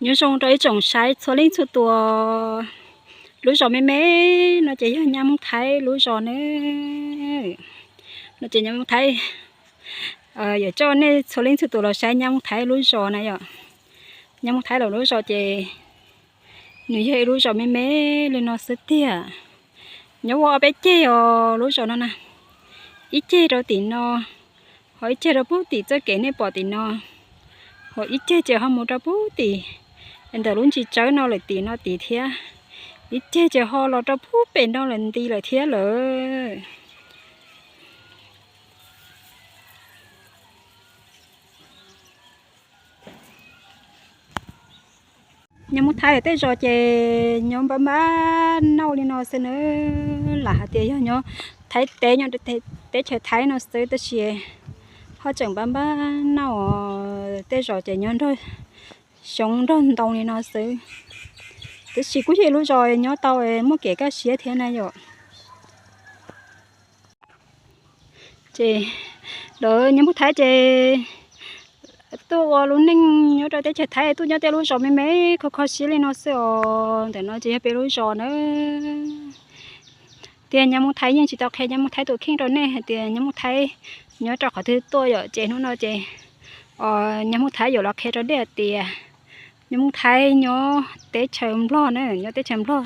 Nyob zoo rau ib tsoom saib txhua leej txhua tus, lub zos me me no ces yog Nyab Mooj Thaib lub zos na. No ces Nyab Mooj Thaib, yuav coj nej txhua leej txhua tus los saib Nyab Mooj Thaib lub zos na yom. Nyab Mooj Thaib lawv lub zos ces nws yog ib lub zos me me li no xwb tiag. Nyob ua ob peb ceg os lub zos no na, ib ceg rau tim no, ho ib ceg rau pug tim txoj kev nej pom tim no, ho ib ceg ces ho mus rau pug tim ntawm lub ntsis tsawb no lawm tim no tim thiab, ib ceg ces ho los rau pug pem no lawm nti lawm thiab lawm. Nyab Mooj Thaib tej zos ces nyob npab npab nauj li no xwb na, lam hais tias yog nyob Thaib teb, nyob teb chaws Thaib no xwb tab sis ho tseem npab npab nauj, tej zos ces nyob nrog xyoob nrog ntoo li no xwb. Tab sis kuj yog ib lub zos nyob tau muaj kev kaj siab thiab na yom. Ces lawv Nyab Mooj Thaib ces tuaj ua lub neej nyob rau teb chaws Thaib, tuaj nyob tej lub zos me me kho kho siab li no xwb os. Ntawm no ces yog peb lub zos na. Tias Nyab Mooj Thaib yeej tsis tau qhia Nyab Mooj Thaib tus kheej rau nej hais tias Nyab Mooj Thaib nyob rau qhov twg tuaj yom, ces hnub no ces Nyab Mooj Thaib yuav los qhia rau nej hais tias Nyab Mooj Thaib nyob teb chaws Nplog na, nyob teb chaws Nplog,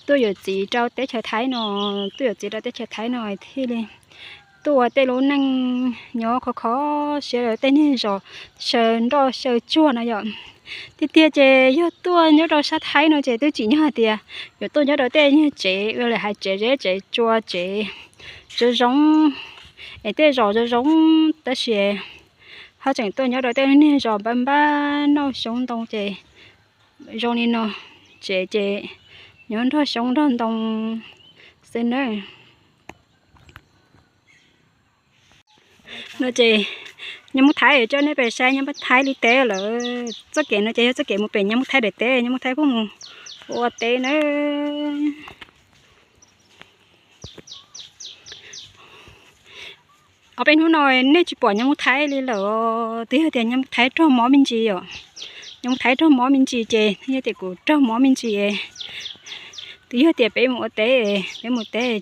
tuaj yuav txiv rau teb chaws Thaib no, tuaj yuav txiv rau teb chaws Thaib no thiaj li tuaj ua tej lub neej nyob kho kho siab rau tej niag zos xyaw nroj xyaw tsuag no yom. Tiag tiag ces yog tuaj nyob rau sab Thaib no ces twb tsim nyog hais tias yuav tuaj nyob rau tej niag tsev ua li hais tsev zeb tsev tsua tsev zoo zoo, es tej zos zoo zoo, tab sis ho tseem tuaj nyob rau tej niag zos npab npab nauj xyoob ntoo ces zoo li no, tsev ces nyob nrog xyoob nrog ntoo xwb na. No ces Nyab Mooj Thaib coj nej pem saib Nyab Mooj Thaib li teb lawm. Txoj kev no ces yog txoj kev mus pem Nyab Mooj Thaib daim teb, Nyab Mooj Thaib pheej mus ua teb na. Ob peb hnub no nej tsis pom Nyab Mooj Thaib li lawm, twb yog tias Nyab Mooj Thaib raug mob me ntsis yom. Nyab Mooj Thaib raug mob me ntsis ces yog tias kuv raug mob me ntsis, twb yog tias peb mus ua teb, peb mus teb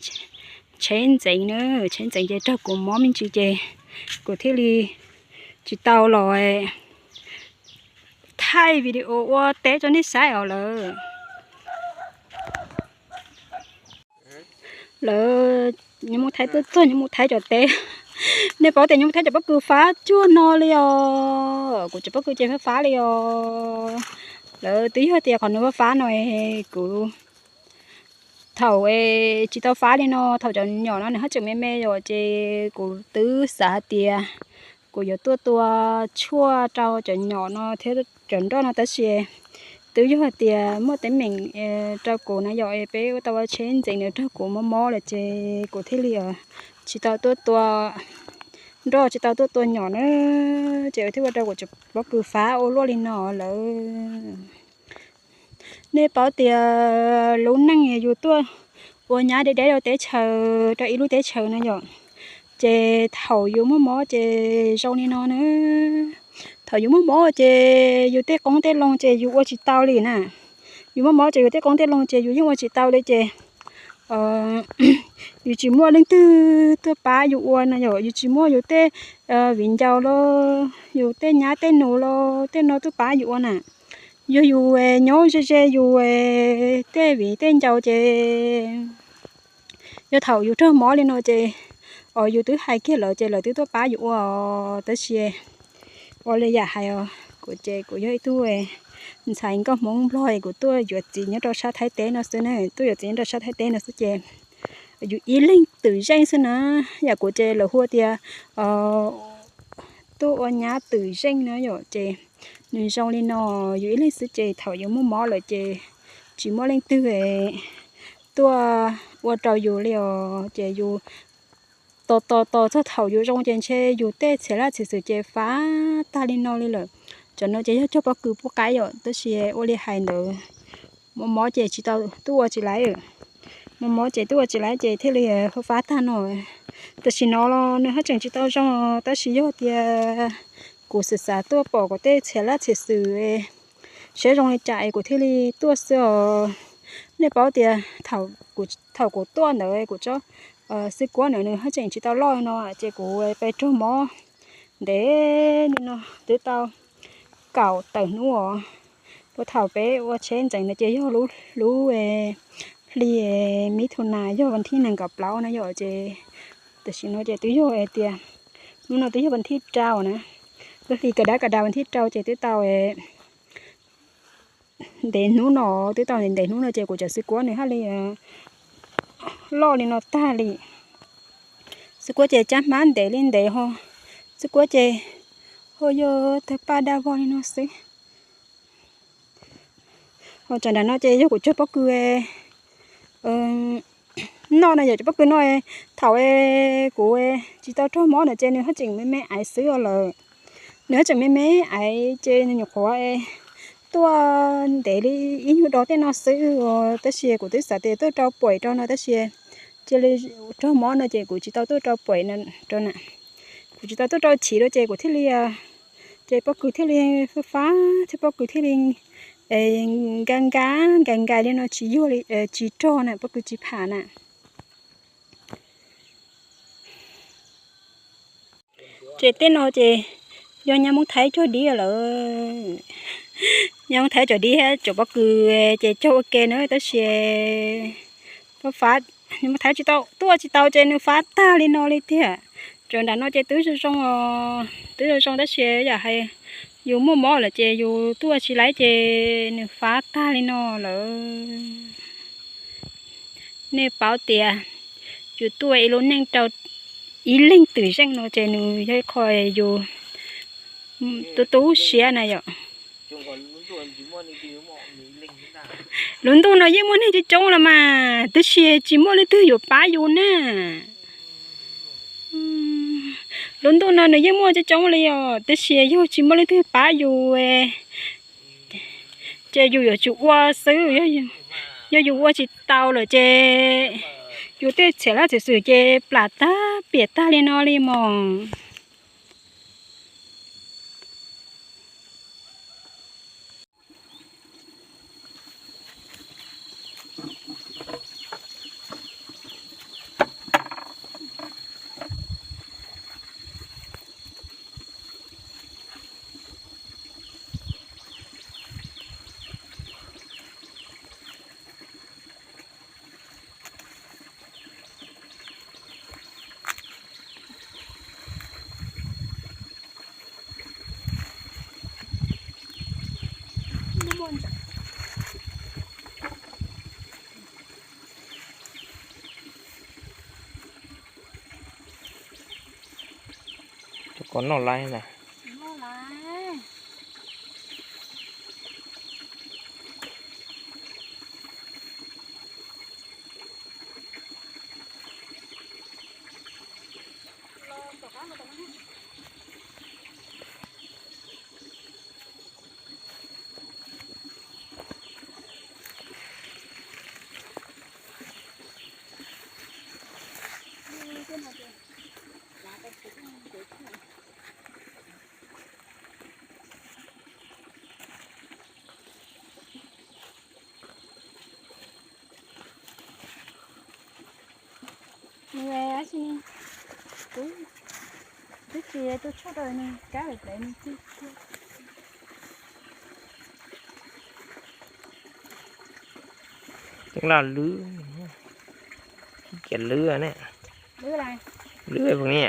tsheb ntxeev na, tsheb ntxeev ces raug kuv mob me ntsis ces kuv thiaj li tsis tau los thaij video ua teb rau nej saib os lawm. Lawv, Nyab Mooj Thaib tuaj txog Nyab Mooj Thaib cov teb. Nej paub tias Nyab Mooj Thaib cov pob kws fab cuag no li os, kuv cov pob kws ces fab fab li os. Lawv twb yog tias qhov nws fab fab no, kuv thaum tsis tau fab li no, thaum cov nyom no nws haj tseem me me yom, ces kuv twb xav hais tias kuv yuav tuaj tua tshuaj rau cov nyom no thiab cov nroj no, tab sis twb yog hais tias muaj teeb meem rau kuv na yom, peb ua tau ua tsheb ntxeev nws raug kuv mob mob lawm ces kuv thiaj li tsis tau tuaj tua nroj, tsis tau tuaj tua nyom na, ces thiaj ua rau kuv cov pob kws fab ua luaj li no lawm. Nej paub tias lub neej yus tuaj ua nyab deb deb rau teb chaws, rau ib lub teb chaws no yom, ces thaum yus muaj mob ces zoo li no na. Thaum yus muaj mob ces yus tej qoob tej loo ces yus ua tsis tau li na. Yus muaj mob ces yus tej qoob tej loo ces yus yeej ua tsis tau li ces yus tsis muaj leej twg tuaj pab yus ua na yom, yus tsis muaj yus tej viv ncaus los yus tej nyab tej nus los tej no tuaj pab yus ua na. Yog yus nyob ze ze yus tej viv tej ncaus ces yog thaum yus raug mob li no ces yus twb hais kiag lawv ces lawv twb tuaj pab yus ua os, tab sis ua li yam hais os, kuv ces kuv yog ib tug ntxhais nkauj Hmoob Nplog es kuv tuaj yuav txiv nyob rau sab Thaib teb no xwb na, tuaj yuav txiv nyob rau sab Thaib teb no xwb ces yus ib leeg twm zeej xwb na. Yam kuv ces lawv hu tias tuaj ua nyab twm zeej na yom, ces nws zoo li no, yus ib leeg xwb ces thaum yus muaj mob lawm ces tsis muaj leej twg tuaj ua rau yus li os, ces yus tos tos tos txog thaum yus zoo ces ntshe yus tej txhia laj txhia xwm ces fab tag li no li lawm. Cov no ces yog cog pob kws pub qaib yom, tab sis ua li hais ntawd, mob mob ces tsis tau tuaj ua tsis laiv, mob mob ces tuaj ua tsis laiv ces thiaj li fab fab tag no. Tam sim no los nws haj tseem tsis tau zoo, tab sis yog tias kuv xav xav tuaj pom kuv tej txhia laj txhia xwm siab zoo li cas es kuv thiaj li tuaj xwb os. Nej paub tias thaum kuv tuaj ntawd kuv tsob xwb kuab ntawd nws haj tseem tsis tau loj no ces kuv pes raug mob ntev li no twb tau kaum tawm hnub os. Ua thaum peb ua tsheb ntxeev no ces yog lub hli mib thu nas yog vas thib nees nkaum plaub na yom, ces tam sim no ces twb yog hais tias hnub no twb yog vas thib rau na, lub hli ka dab ka das vas thib rau ces twb tau ntev hnub no, twb tau ntev ntev hnub no ces kuv cov xwb kuab nws haj li loj li no tag li. Xwb kuab ces cab hmab ntev li ntev ho, xwb kuab ces ho yog tawg paj daj vog li no xwb. Ho tsam nram no ces yog kuv cog pob kws noj no yom, cov pob kws no thaum kuv tsis tau raug mob no ces nws haj tseem me me aiv xwb os lawm. Nws haj tseem me me aiv ces nws nyuam qhuav tuaj ntev li ib nyuag dos tej no xwb os, tab sis kuv twb xav tias tuaj rau puam rau no tab sis cia li raug mob no ces kuv tsis tau tuaj rau puam rau na. Kuv tsis tau tuaj rau chiv rau ces kuv thiaj li, ces pob kws thiaj li fab fab thiab pob kws thiaj li nka nka nka nka li no tsis yuag li, tsis rog na, pob kws tsis pham na. Ces tej no ces yog nyab Hmoob Thaib cog dib lawm. Nyab Hmoob Thaib cog dib thiab cov pob kws ces cog ua ke na tab sis fab fab, nyab Hmoob Thaib tsis tau tuaj tsis tau ces nws fab tag li no li tiag. Cov nram no ces twb zoo zoo os, twb zoo zoo tab sis yam hais yus muaj mob lawm ces yus tuaj tsis laib ces nws fab tag li no lawm. Nej paub tias yus tuaj ib lub neej rau ib leeg twm zeej no ces nws yog ib qho yus tu tu siab na yom. Lub ntuj no yeej muaj neeg coob coob los mas tab sis tsis muaj leej twg yuav pab yus na. Lub ntuj no nws yeej muaj coob coob li os tab sis yog tsis muaj leej twg pab yus ces yus yuav tsum ua xwb. Yog yus ua tsis tau lawm ces yus tej txhiam laj txhiam xwm ces plam tag piam tag li no li mos. Cov ko noj laib na. Nws tab sis kuv twb tsis tu tshuaj rau nws kab lawm ple nws txi. Ceeb laj lwb, khib kiam lwb ne. Lwb puas ne?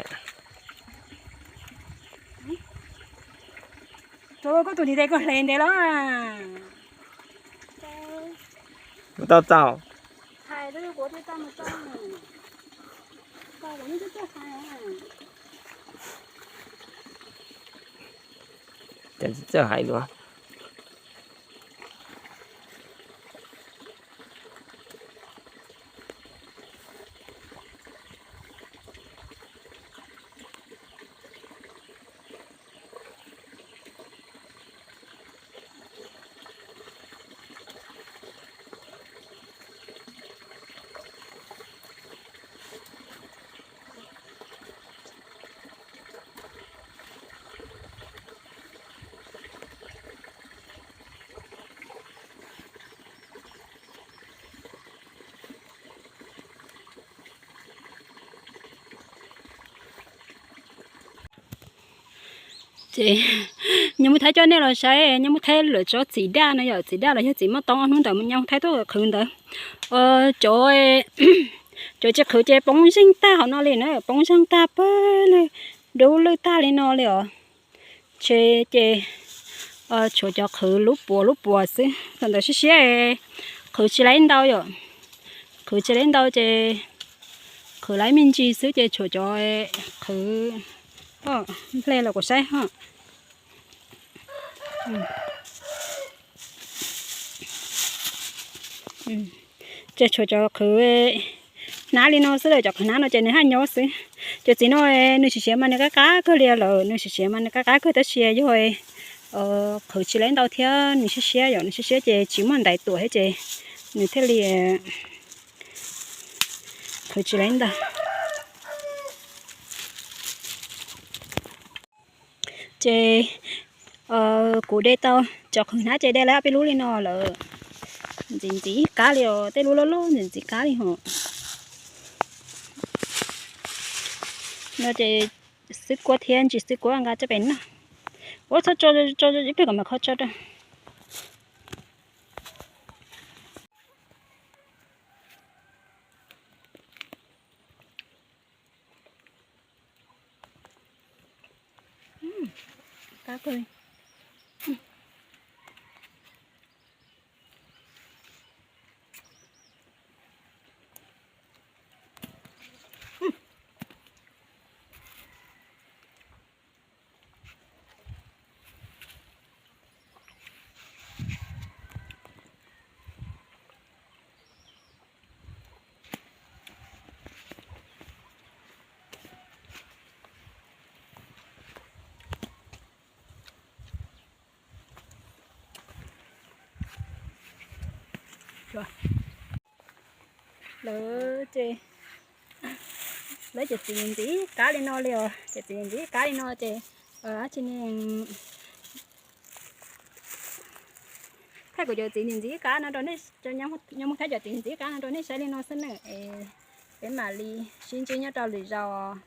Rau koj tus ntiv tes koj hle ntev los. Kuv tau txaus. Ces tsis txawj hais dua. Ces Nyob Muaj Thaib coj nej los saib Nyob Muaj Thaib lawv tsob txiv daj no yom, txiv daj los yog txiv moj toob ob hnub ntawd Nyob Muaj Thaib tuaj qhwv ntawd. Cov, cov tsis qhwv ces poob zeeg tag hauv no li na, poob zeeg tag pawg lwj, dub lwj tag li no li os. Ces, ces tshuav cov qhwv lub puas lub puas xwb, thaum ntawd siab siab qhwv tsis laib ntau yom, qhwv tsis laib ntau ces qhwv laib me ntsis xwb ces tshuav cov qhwv, hle los kuv saib ho. Ces tshuav cov qhwv hnab li no xwb lawm, cov qhwv hnab no ces nws haj nyob xwb. Cov txiv no nws siav siav mas nws qab qab kawg li lawm, nws siav siav mas nws qab qab kawg tab sis yog qhwv tsis laib ntau thiab nws siab siab yom, nws siab siab ces tsis muaj ntaiv tuam thiab ces nws thiaj li qhwv tsis laib ntau. Ces kuv de tau cov qhwv hnab ces de lawm peb lub li no lawm. Ntxim ntxim qab li os, tej lub loj loj ntxim ntxim qab li hos. No ces xwb kuab thiab ntsis xwb kuab nqa coj pem noj. Ua txhob tso, tso ib pliag kom mas kho tso rau. Lawv ces, lawv cov txiv ntxim qab li no li os, cov txiv ntxim qab li no ces, thaij kuv cov txiv ntxim qab no rau nej, Nyob Muaj Thaib cov txiv ntxim qab no rau nej saib li no xwb na. Peb mam li sib ntsib nyob rau lwm zaus.